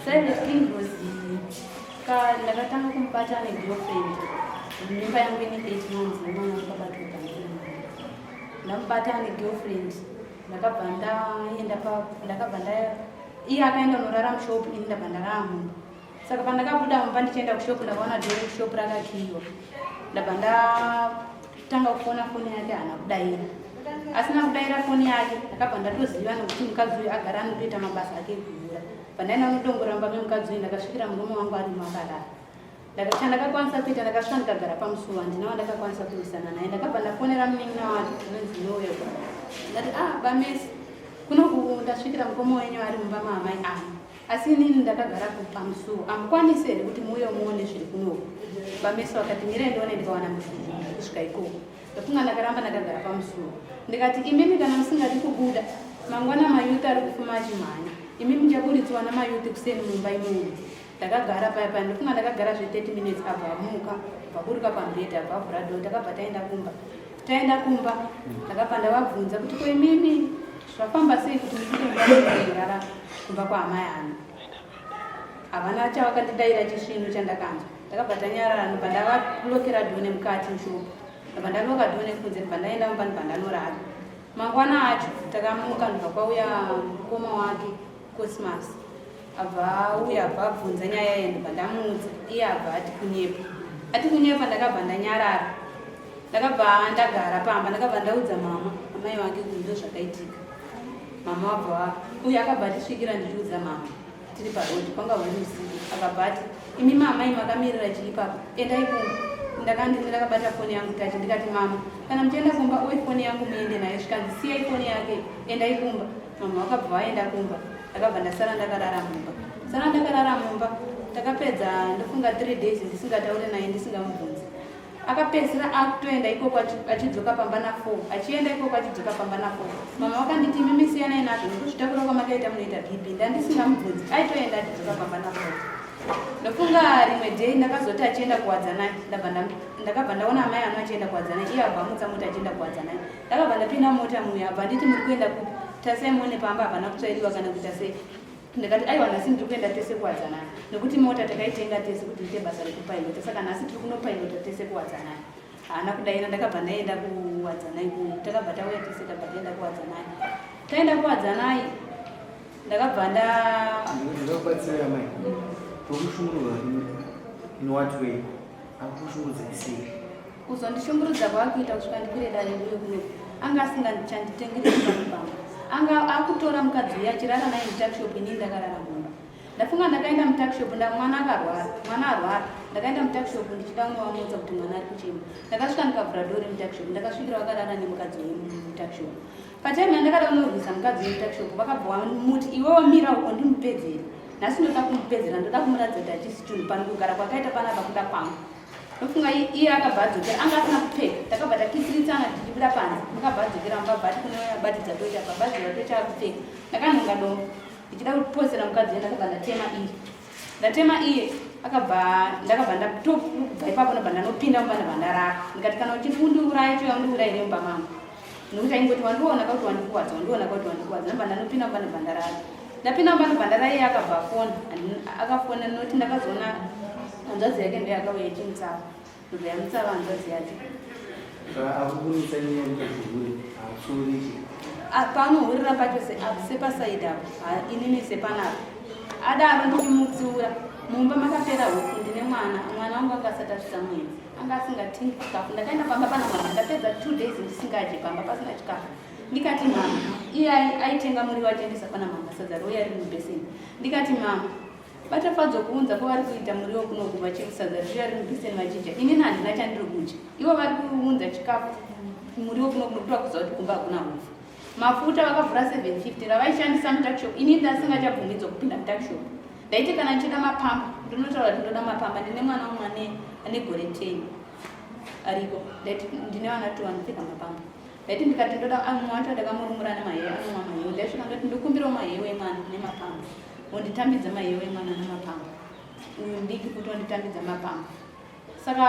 Silent King Rose ka ndakatanga kumubata negirlfriend mimba yangu ine 8 months nemwana wakabatwa pamwana. Ndamubata negirlfriend ndakabva ndaenda pa ndakabva nda iye akaenda unorara mushop ini ndabva ndarara mumba. Saka pandakabuda mumba ndichienda kushop ndakaona door rekushop rakakiyiwa. Ndabva ndatanga kufona foni yake haana kudaira. Asina kudaira foni yake ndakabva ndatoziva nekuti mukadzi uyu agara anotoita mabasa ake ekuhura. Pandaenda kunodongorera mumba memukadzi uyu ndakasvikira murume wangu arimo akarara. Chandakakwanisa kuita ndakasvika ndikagara pamusuwo handina wandakakwanisa kurwisana naye. Ndakabva ndafonera munin'ina wake anonzi Noel. Ndati ah bamesi kunoku ndasvikira mukoma wenyu ari mumba maamai anu. Asi inini ndakagara pamusuwo. Hamukwanisi here kuti muuye muone zviri kunoku? Bamesi vakati mirai ndione ndikawana mushuzhu kusvika ikoko. Ndofunga ndakaramba ndakagara pamusuwo. Ndikati imimi kana musingadi kubuda mangwana mayuti ari kufuma achimhanya. Imi muchaburitswa namayuti kuseni mumba imomo. Ndakagara paya paya ndofunga ndakagara zve 30 minutes abva amuka abva aburuka pamubhedha abva avhura door takabva taenda kumba. Taenda kumba ndakabva ndavabvunza kuti ko imimi zvafamba sei kuti mubude mumba munorara kumba kwaamai ano. Havana chavakandidaira chisvinu chandakanzwa. Ndakabva tanyarara ndobva ndavalokera door nemukati mushopu. Ndobva ndaloka door nekunze ndobva ndaenda mumba ndobva ndanorara. Mangwana acho takamuka ndobva kwauya mukoma wake Cosmas abva auya abva abvunza nyaya iye ndobva ndamuudza iye abva ati kunyepa. Ati kunyepa ndakabva ndanyarara. Ndakabva ndagara pamba ndakabva ndaudza mama amai vake kuti ndozvakaitika. Mama wabva uye akabva atisvikira ndichiudza mama tiri paroad kwanga huri usiku akabva ati imi mama imi makamirira chii papa endai kumba ndakandini ndakabata foni yangu tachi ndikati mama kana muchienda kumba uye foni yangu muende nayo zvikanzi siyai foni yake endai kumba mama vakabva vaenda kumba ndakabva ndasara ndakarara mumba sara ndakarara mumba takapedza ndofunga 3 days ndisingataure naye ndisingamubvunzi akapedzisira akutoenda ikoko achidzoka pamba na 4 achienda ikoko achidzoka pamba na 4 mama vakanditi imimi siyanai nazvo nekuzvitakura kwamakaita munoita bp ndandisingamubvunzi aitoenda achidzoka pamba na 4 ndofunga rimwe day ndakazoti achienda kuwadzanai ndakabva ndaona amai ano achienda kuwadzanai iye abva amutsa mota achienda kuwadzanai ndakabva ndapinda mota muya abva nditi muri kuenda kupi tasai muone pamba hapana kutsvairiwa kana kuita sei ndikati aiwa nhasi ndiri kuenda tese kuwadzanai nekuti mota takaitenga tese kuti tiite basa rekupailota saka nhasi tiri kunopailota tese kuwadzanai haana kudaira ndakabva ndaenda kuwadzanai takabva tauya tese tabva taenda kuwadzanai taenda kuwadzanai ndakabva nda ndinobatsira mai tokushungurwa in what way akushungurudzai sei kuzondishungurudza kwaakuita kusvika ndikwire dare ndiuye kuno anga asingachanditengeri pamba anga akutora mukadzi uya achirara naye mutakshop inini ndakarara mumba ndafunga ndakaenda mutakshop nda mwana akarwara mwana arwara ndakaenda mutakshop ndichida kunovamutsa kuti mwana ari kuchema ndakasvika ndikavhura doo remutakshop ndakasvikira vakarara nemukadzi uye mutakshop patime yandakada kunorwisa mukadzi uye mutakshop vakabva vamuti iwe wamira uko ndimupedzere nhasi ndoda kumupedzera ndoda kumuratidza kuti hachisi chinhu pano kugara kwakaita panapa kuda kwangu ndofunga iye akabva adzokera anga asina kupfeka takabva takisiritsana tichibuda panze akabva adzokera mumba bva ati kune abatidza tocha abva abatidza tocha akupfeka ndakanhonga dombo ndichida kuposera mukadzi uye ndakabva ndatema iye ndatema iye akabva ndakabva ndatobva ipapo ndabva ndanopinda mumba ndabva ndarara ndikati kana uchiti undiuraya chiuya undiurayire mumba mangu nokuti aingoti wandiona kauti wandikuwadza wandiona kauti wandikuwadza ndabva ndanopinda mumba ndabva ndarara ndapinda mumba ndabva ndarara iye akabva afona akafona nokuti ndakazoona hanzvadzi yake ndiyo yakauya ichimutsava ndobva yamutsava hanzvadzi yacho akukunetsa nyaya yekuti haatsuuriki paanohurira pacho sepasaidi apo inini sepanapa adaro ndichimutsiura mumba makapera huku ndine mwana mwana wangu anga asati asvitsa mwedzi anga asingatengi chikafu ndakaenda pamba pana mama ndapedza 2 days ndisingadye pamba pasina chikafu ndikati mama iye aitenga muriwo achiendesa pana mama sadza rouya riri mubheseni ndikati mama vatafadzwa kuunza kwavari kuita muriwo kunoku vachisadza richiuya riri mubheseni vachidya inini handina chandiri kudya ivo vari kuunza chikafu muriwo kunoku nokuti vakuziva kuti kumba hakuna hupfu mafuta vakavhura 750 ravaishandisa mutakshop inini ndasingachabvumidzwa kupinda mutakshop ndaiti kana ndichida mapamba ndinotaura kuti ndoda mapamba ndine mwana umwe ane gore 10 ariko ndaiti ndine vana two vanopfeka mapamba ndaiti ndikati ndoda mumwe wacho ndakamurumura nemahewu anomwa mahewu ndaisvika ndoti ndokumbirawo mahewu emwana nemapamba wonditambidza mahewu emwana nemapamba uyu mudiki kuti wonditambidza mapamba saka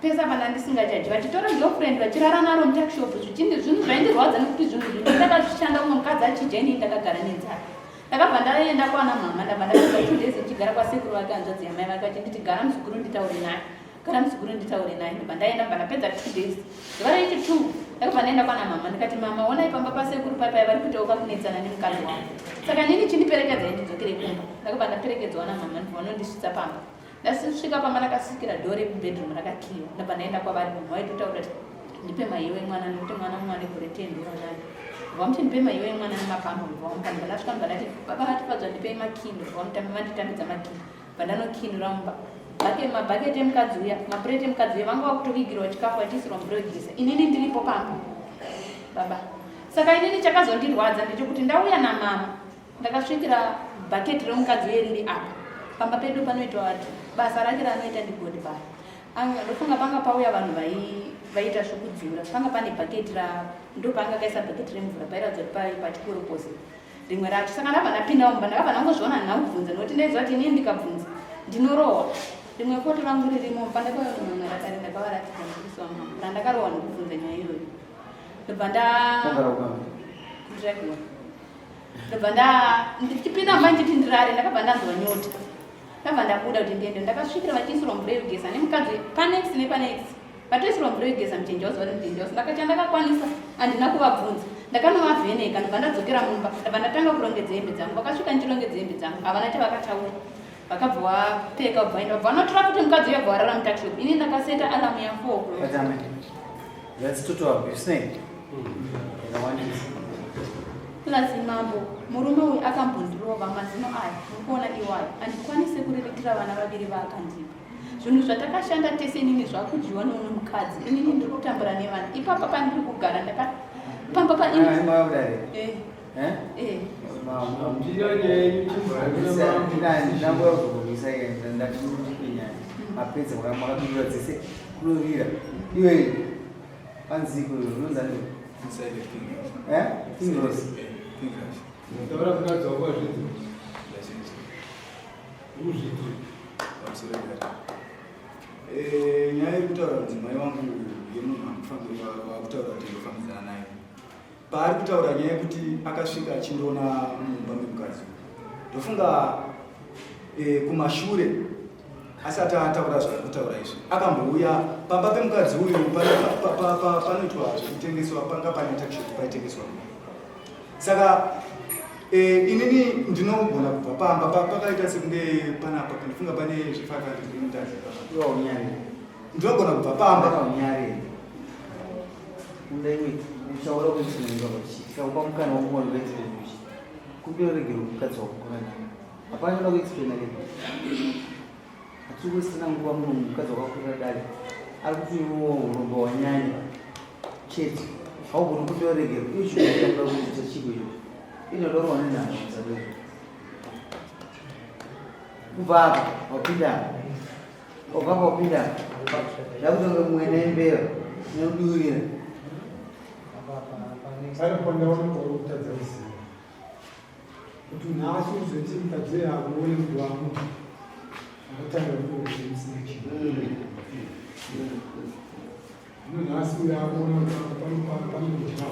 pese apa ndandisingachaji vachitora girlfriend vachirara naro mutakshop zvichindi zvinhu zvaindirwadza nekuti zvinhu zvinhu ndakazvishanda umwe mukadzi achidya inini ndakagara nenzara ndakabva ndaenda kwana mama ndabva ndapedza 2 days ndichigara achigara kwasekuru vake hanzvadzi yamai vake vachinditi gara muzukuru nditaure naye gara muzukuru nditaure naye ndobva ndaenda ndobva ndapedza 2 days. Zuva rechi 2 ndakabva ndaenda kwana mama ndikati, "Mama, onai pamba pasekuru paipai vari kuitawo kakunetsana nemukadzi wangu, saka nini chindiperekedzai ndidzokere kumba." Ndakabva ndaperekedzwa namama, ndobva vanondisvitsa pamba. Ndasvika pamba ndakasvikira door rekubedroom rakakiwa. Ndabva ndaenda kwavari. Munhu waitotaura kuti ndipe maiwe mwana nekuti mwana mumwe ane gore 10 ndoranani. Vamuti ndipe maiwe mwana nemapamba. Vamupa. Ndobva ndasvika, ndobva ndati, "Baba vaTafadzwa, ndipei makii." Ndobva vanditambidza makii. Bva ndanokinura mumba. Mabhaketi emukadzi uya, mapureti emukadzi uya, vanga vakutovigirwa chikafu vachiisirwa mvura yekugeza inini ndiripo pamba, baba. Saka inini chakazondirwadza ndechekuti ndauya namama, ndakasvikira bhaketi remukadzi uye riri apa. Pamba pedu panoitwa vati basa rake raanoita ndigodbar. Ndofunga panga pauya vanhu vaiita zvekudzura, panga pane bhaketi ra ndo panga kaisa bhaketi remvura pairatidza kuti pachikoro pose rimwe racho. Saka ndabva ndapinda mumba, ndakabva ndangozviona handina kubvunza nokuti ndaiziva kuti inini ndikabvunza ndinorohwa. Rimwe foto rangu ririmo pandakauya mumwe rakare ndakavaratidza mufisi wamama randakarohwa nekubvunza nyaya iyoyo. Ndobva nda Wagara ukama. Kutirakiwa. Ndobva nda ndichipinda mumba ndichiti ndirare, ndakabva ndanzwa nyota. Ndabva ndabuda kuti ndiende, ndakasvikira vachiisirwa mvura yekugeza nemukadzi panext nepanext, vatoisirwa mvura yekugeza muchenje wauzi vari muchenje wauzi. Chandakakwanisa handina kuvabvunza, ndakanovavheneka. Ndobva ndadzokera mumba, ndabva ndatanga kurongedza hembe dzangu. Vakasvika ndichirongedza hembe dzangu, havana chavakataura. Vakabva vapfeka, vabva vaenda, vabva vanotora futi mukadzi uya, bva varara mutuckshop. Ini ndakaseta alarm ya4 o'clock. But amai, that's total abuse, nei? Yakawandisa. Plus mambo, murume uyu akambondirova mazino aya mukuona iwayo. Handikwanisi kuriritira vana vaviri vaakandipa. Zvinhu zvatakashanda tese inini zvakudyiwa neumwe mukadzi. Inini ndiri kutambura nevana ipapa pandiri kugara ndaka pamba pa ini. Ah, maudare. Eh, Eh? eh. Ndinangoya kuzogumisa ndati ndipe nyaya. Mapedza makapindura dzese kunovira. Iwe panziko unonzani? Eh? King Rose. Taura mukadzi wako azvidzi. Uzvidzi. Nyaya yekutaura mudzimai wangu yemunhu wakutaura kuti ndofambidzana naye, paari kutaura nyaya yekuti akasvika achindiona mumba memukadzi uyu, ndofunga kumashure asati ataura zvaari kutaura izvi akambouya pamba pemukadzi uyu. Panoitwa zvekutengeswa, panga pane tuckshop paitengeswa. Saka inini ndinogona kubva pamba pakaita sekunge panapa, ndifunga pane zve500 kilometers ipapa. Iwe unyare. Ndinogona kubva pamba. Unyare. Unda iwe uchaura kuti chinenge chikakupa mukana wokumwa kuexplain uchi. Kumbira regero mukadzi wako kana. Hapana choda kuexplain rega. Hatiri kusina nguva muno, mukadzi wakakurira dare. Ari kuti iwo urombo hwanyanya. Chete. Haugoni kumbira regero. Iwe chikuda kuita chiko icho. Inodorwa nenhamo muzadozvo. Kubva apa wapinda apa. Wabva apa wapinda apa. Ndakutonge mwene mbeva inodurira. Pari pandaona pauri kutadza kuziva kuti nhasi uzoti mukadzi akuone kuti wangu akatanga kuoe musina chinhu. Zvino nhasi uyo akuona kuti panokudya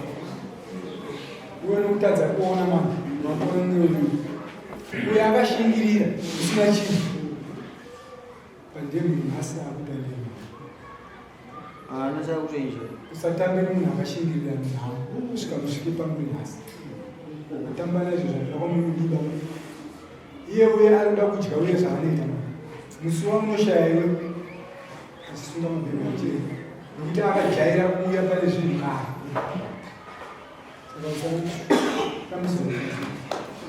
uye nokutadza kuona manje makuona mumwe uyo akashingirira usina chinhu pandemu nhasi akuda nemi. Haana chakutoenjoy. Usatambe nemunhu akashingirira nhau kusvika musvike pamuri nhasi. Atamba naizvo zvazvakamudiba iye uye ari kuda kudya uye zvaanoita musi wamunoshaya iwe achisunga mabhero achienda nekuti akajaira kuuya pane zvinhu kare. Saka usatambudzwa.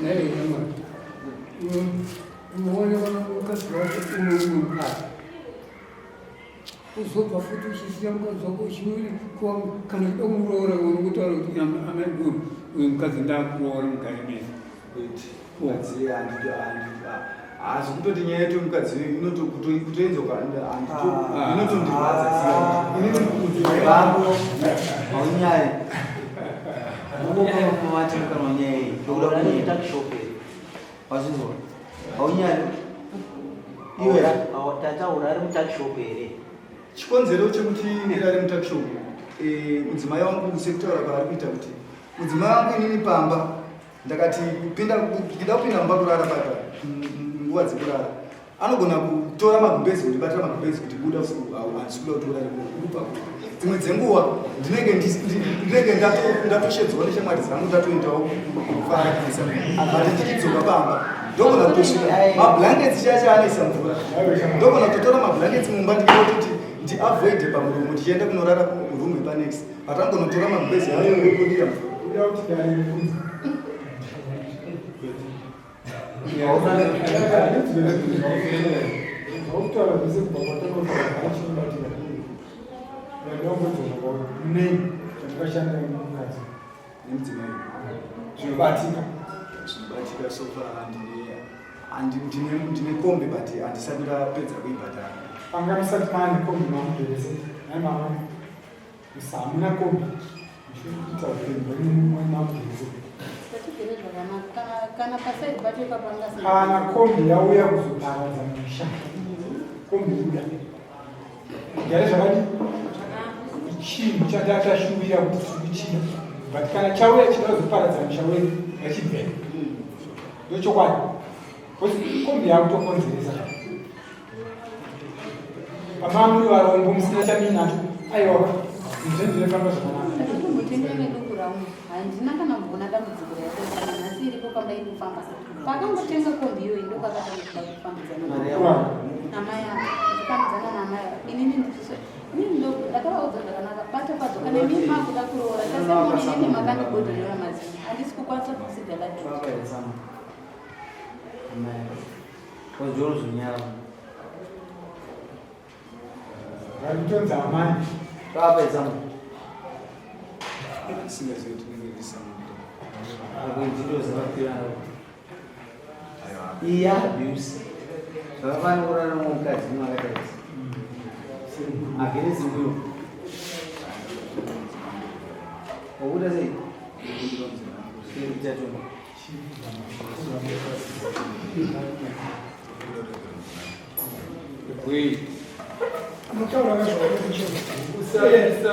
Naye nyamari unoona mukadzi wako unomuka uzobva futi uchisiya mukadzi wako uchinori kana uchida kumuroora uri kutaura kuti amai guru uyu mukadzi ndakuroora mugare mese. Mukadzi hazi kutoti nyaya yetu mukadzi kutoenzoka inotondirwadza inini. Bambo, haunyari. Mumati mukana wanyaya iyi. Ndokuda kunyaya. Wazvinzwa? Haunyari. Iwe Tataura ari mutuckshop here? Chikonzero chekuti ndirare mutuckshop, mudzimai wangu sekutaura kwaari kuita kuti mudzimai wangu, inini pamba ndakati kupinda ndida kupinda mumba kurara papa. nguva dzekurara anogona kutora magumbezi kundibatira magumbezi kuti buda usiku handisi kuda kuti urare kupa dzimwe dzenguva ndinenge ndinenge ndatoshedzwa neshamwari dzangu ndatoendawo kufara kanisa but ndichidzoka pamba ndogona kutosvika mablankets chacho anoisa mvura ndogona kutotora mablankets mumba ndikada kutoti ndiavoide pamuromo ndichienda kunorara kuroom yepanext but angonotora magumbezi ayo odira mvura. Zvakutaura zvese kubva kwatakautaura chinobatika ndongodzora nei chandakashandira mukadzi nemudzimai zvinobatika zvinobatika so far ndine kombi but handisati ndapedza kuibhadhara panga musati maane kombi mamugerese nai mama Hamuna kombi muchikuita upenyu hwenyu mamugerese. Tatigere zvakanaka kana pasaidi pacho ipapo anga asina. Kana kombi yauya kuzoparadza musha kombi buda mugare zvakadii chinhu chatashuvira kuti tiri kuchida but kana chauya chida kuzoparadza musha wedu ngachibve ndochokwadi bcause kombi yakutokonzeresa Pamama muri varombo musina chamuinacho aiwa zvinhu zvinofamba zvakanaka. Ndatombotengera neduku rangu handina kana kuona dambudziko rayakaita nhasi iripo pamba iri kufamba. Pakangotenga kombi iyoyi ndopakatanga kuda kufambidzana namai avo kufambidzana namai avo inini ndichiso inini ndakavaudza zvakanaka bata kwadzo kana imimi makuda kuroora tasemoni inini makandigodorera mazino handisi kukwanisa kusiga lati. Varikutonzi amai. Baba example. Iya abuse. Zvakafanira kurara nemukadzi mwakataisa. Against will. Wakuita sei? Kuita chombo. Kushaisa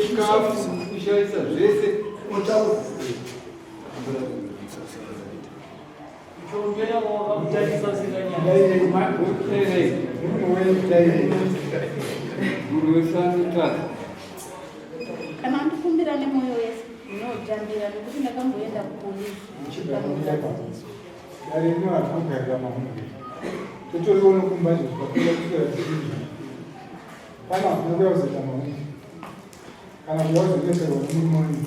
chikafu, kushaisa zvese. Munhu wese anotadza. Kana andikumbira nemwoyo wese ndinotambira nekuti ndakamboenda kupolisi ndikanogadziriswa. Dare rino ratinogarira mahumbwe totoriona kumba izvo zvikakuya kuswera tichidya pano hakuna kuya kuzoita mahumbwe kana kuya kuzonetserwa nemurume wenyu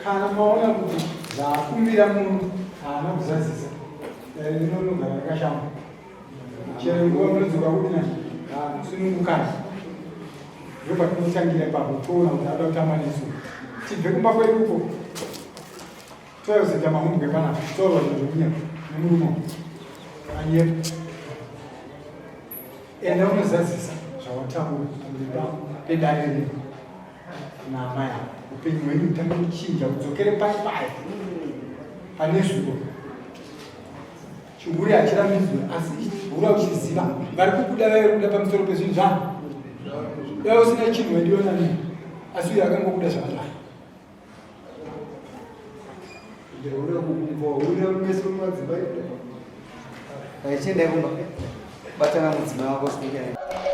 kana maona kuti zvaakumbira munhu haana kuzadzisa dare rino rinogara rakashama chero nguva munodzoka kuti na sunungukai ndopatinotangira ipapo toona kuti ada kutamba nesu tibve kumba kwedu uko tozoita mahumbwe panapa torwa zvinhu nemurume anyepa enda unozadzisa zvawataura pamberi pedare rino naamai avo upenyu hwenyu hutange kuchinja udzokere pai pai pane zuro Chihure hachirambidzwe asi hura uchiziva vari kukuda vaive kuda pamusoro pezvinhu zvavo. Dai usina chinhu waidiwa nani asi uyo akangokuda zvakadai. Chiendai kumba batana mudzimai wako sikuita.